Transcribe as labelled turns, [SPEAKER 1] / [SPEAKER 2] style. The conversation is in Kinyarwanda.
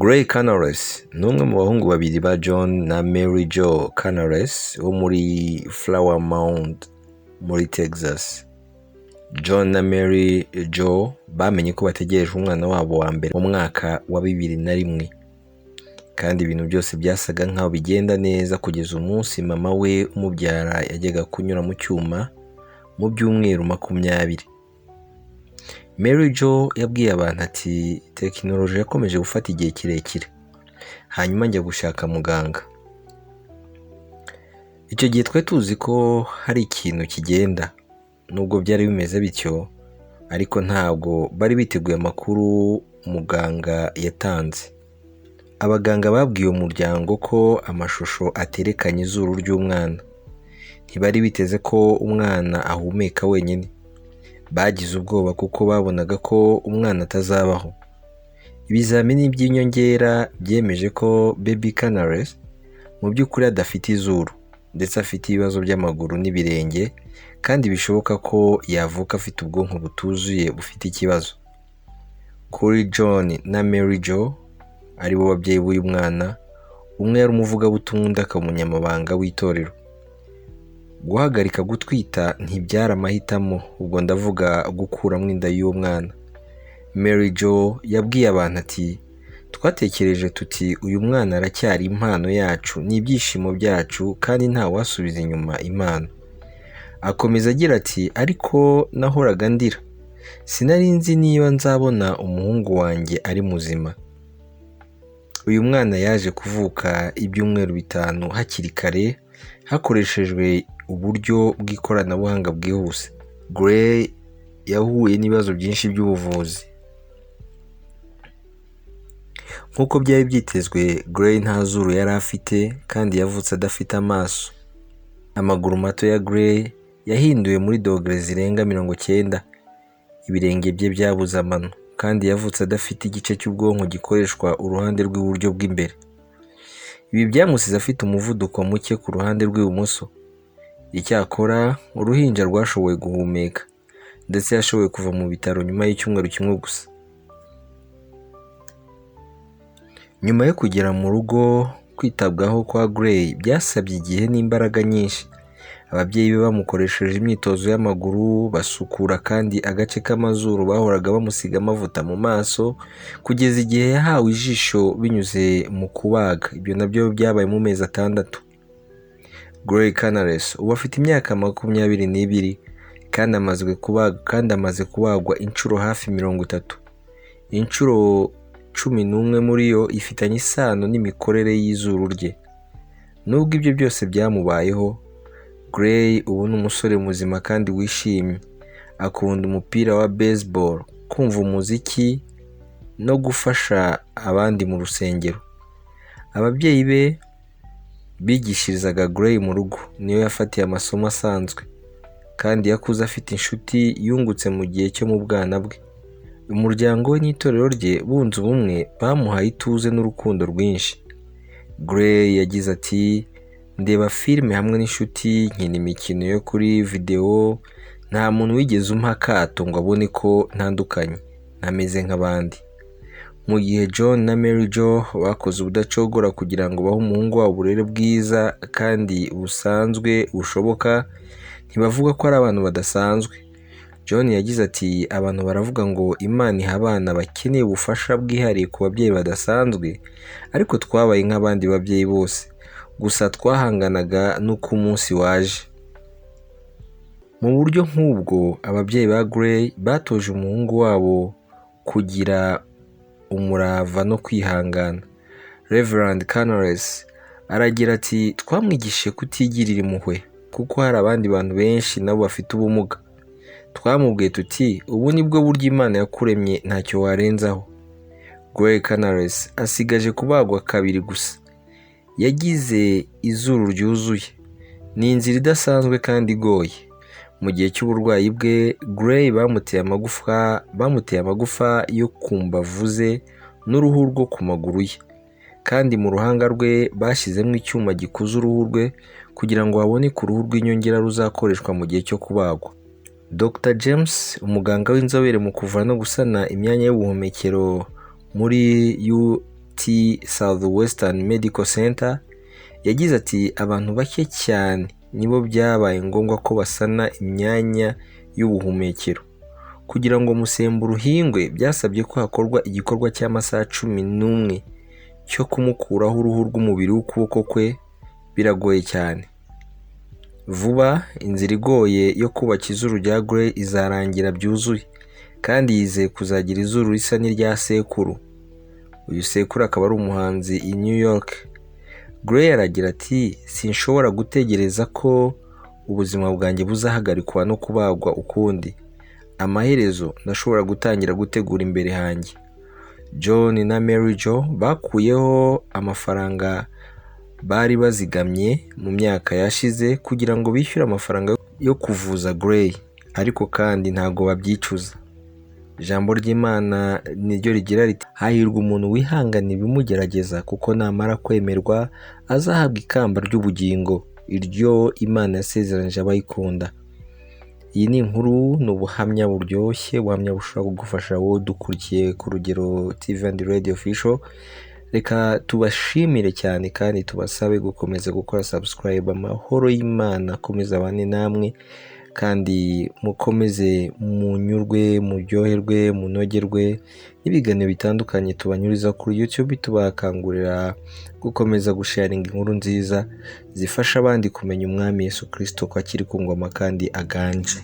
[SPEAKER 1] Gray Canales ni umwe mu bahungu babiri ba John na Mary Jo Canales wo muri Flower Mound muri Texas. John na Mary Jo bamenye ko bategereje umwana wabo wa mbere mu mwaka wa 2001, kandi ibintu byose byasaga nkaho bigenda neza kugeza umunsi mama we umubyara yajyaga kunyura mu cyuma mu byumweru 20. Mary Jo yabwiye abantu ati: "Tekinoloji yakomeje gufata igihe kirekire, hanyuma njya gushaka muganga. Icyo gihe twari tuzi ko hari ikintu kigenda, nubwo byari bimeze bityo, ariko ntabwo bari biteguye amakuru muganga yatanze. Abaganga babwiye umuryango ko amashusho aterekanye izuru ry'umwana. Ntibari biteze ko umwana ahumeka wenyine. Bagize ubwoba kuko babonaga ko umwana atazabaho. Ibizamini by'inyongera byemeje ko Baby Canales mu by'ukuri adafite izuru, ndetse afite ibibazo by'amaguru n'ibirenge, kandi bishoboka ko yavuka afite ubwonko butuzuye bufite ikibazo. Kuri John na Mary Jo, aribo babyeyi b'uyu mwana, umwe yari umuvugabutumwa, undi akaba umunyamabanga w'itorero. Guhagarika gutwita ntibyari amahitamo, ubwo ndavuga gukuramo inda y'uwo mwana. Mary Jo yabwiye abantu ati: "Twatekereje tuti uyu mwana aracyari impano yacu, ni ibyishimo byacu, kandi ntawasubiza inyuma impano." Akomeza agira ati: "Ariko nahoraga ndira. Sinari nzi niba nzabona umuhungu wanjye ari muzima." Uyu mwana yaje kuvuka ibyumweru 5 hakiri kare hakoreshejwe uburyo bw'ikoranabuhanga bwihuse. Gray yahuye n'ibibazo byinshi by'ubuvuzi. Nk'uko byari byitezwe, Gray nta zuru yari afite kandi yavutse adafite amaso. Amaguru mato ya Gray yahinduwe muri dogere zirenga 90. Ibirenge bye byabuze amano, kandi yavutse adafite igice cy'ubwonko gikoreshwa uruhande rw'iburyo bw'imbere. Ibi byamusize afite umuvuduko muke ku ruhande rw'ibumoso. Icyakora, uruhinja rwashoboye guhumeka, ndetse yashoboye kuva mu bitaro nyuma y'icyumweru kimwe gusa. Nyuma yo kugera mu rugo, kwitabwaho kwa Gray byasabye igihe n'imbaraga nyinshi. Ababyeyi be bamukoresheje imyitozo y'amaguru, basukura kandi agace k'amazuru, bahoraga bamusiga amavuta mu maso, kugeza igihe yahawe ijisho binyuze mu kubaga. Ibyo nabyo byabaye mu mezi 6. Gray Canales ubu afite imyaka 22 kandi amaze kubagwa inshuro hafi 30. Inshuro 11 muri yo ifitanye isano n'imikorere y'izuru rye. Nubwo ibyo byose byamubayeho, Gray ubu ni umusore muzima kandi wishimye. Akunda umupira wa baseball, kumva umuziki no gufasha abandi mu rusengero. Ababyeyi be bigishirizaga Gray mu rugo, niyo yafatiye amasomo asanzwe, kandi yakuze afite inshuti yungutse mu gihe cyo mu bwana bwe. Umuryango we n'itorero rye bunze ubumwe bamuhaye ituze n'urukundo rwinshi. Gray yagize ati: "Ndeba filime hamwe n'inshuti, nkina imikino yo kuri videwo, nta muntu wigeze umpa akato ngo abone ko ntandukanye, ntameze nk'abandi." Mu gihe John na Mary Jo bakoze ubudacogora kugira ngo bahe umuhungu wabo uburere bwiza kandi busanzwe bushoboka, ntibavuga ko ari abantu badasanzwe. John yagize ati: "Abantu baravuga ngo Imana iha abana bakeneye ubufasha bwihariye ku babyeyi badasanzwe, ariko twabaye nk'abandi babyeyi bose, gusa twahanganaga n'uko umunsi waje." Mu buryo nk'ubwo, ababyeyi ba Gray batoje umuhungu wabo kugira umurava no kwihangana. Reverend Canales aragira ati: "Twamwigishije kutigirira impuhwe kuko hari abandi bantu benshi nabo bafite ubumuga. Twamubwiye tuti ubu ni bwo buryo Imana yakuremye, ntacyo warenzaho." Gray Canales asigaje kubagwa kabiri gusa. Yagize izuru ryuzuye. Ni inzira idasanzwe kandi igoye. Mu gihe cy'uburwayi bwe, Gray bamuteye amagufa yo ku mbavu ze n'uruhu rwo ku maguru ye, kandi mu ruhanga rwe bashyizemo icyuma gikuza uruhu rwe kugira ngo haboneke uruhu rw'inyongera ruzakoreshwa mu gihe cyo kubagwa. Dr James, umuganga w'inzobere mu kuvura no gusana imyanya y'ubuhumekero muri MIT Southwestern Medical Center, yagize ati: "Abantu bake cyane nibo byabaye ngombwa ko basana imyanya y'ubuhumekero. Kugira ngo umusemburo uhingwe, byasabye ko hakorwa igikorwa cy'amasaha 11 cyo kumukuraho uruhu rw'umubiri w'ukuboko kwe. Biragoye cyane." Vuba, inzira igoye yo kubaka izuru rya Gray izarangira byuzuye, kandi yizeye kuzagira izuru risa n'irya sekuru. Uyu sekuru akaba ari umuhanzi i New York. Gray aragira ati: "Sinshobora gutegereza ko ubuzima bwanjye buzahagarikwa no kubagwa ukundi. Amaherezo ndashobora gutangira gutegura imbere hanjye." John na Mary Jo bakuyeho amafaranga bari bazigamye mu myaka yashize kugira ngo bishyure amafaranga yo kuvuza Gray, ariko kandi ntabwo babyicuza. Ijambo ry'Imana niryo rigira riti: "Hahirwa umuntu wihanganira ibimugerageza, kuko namara kwemerwa azahabwa ikamba ry'ubugingo, iryo Imana yasezeranyije abayikunda." Iyi ni inkuru, ni ubuhamya buryoshye, ubuhamya bushobora kugufasha wowe udukurikiye ku Rugero TV and Radio Official. Reka tubashimire cyane kandi tubasabe gukomeza gukora subscribe. Amahoro y'Imana akomeze abane namwe, kandi mukomeze munyurwe, muryoherwe, munogerwe n'ibiganiro bitandukanye tubanyuriza kuri YouTube. Tubakangurira gukomeza gusharinga inkuru nziza zifasha abandi kumenya Umwami Yesu Kristo, ko akiri ku ngoma kandi aganje.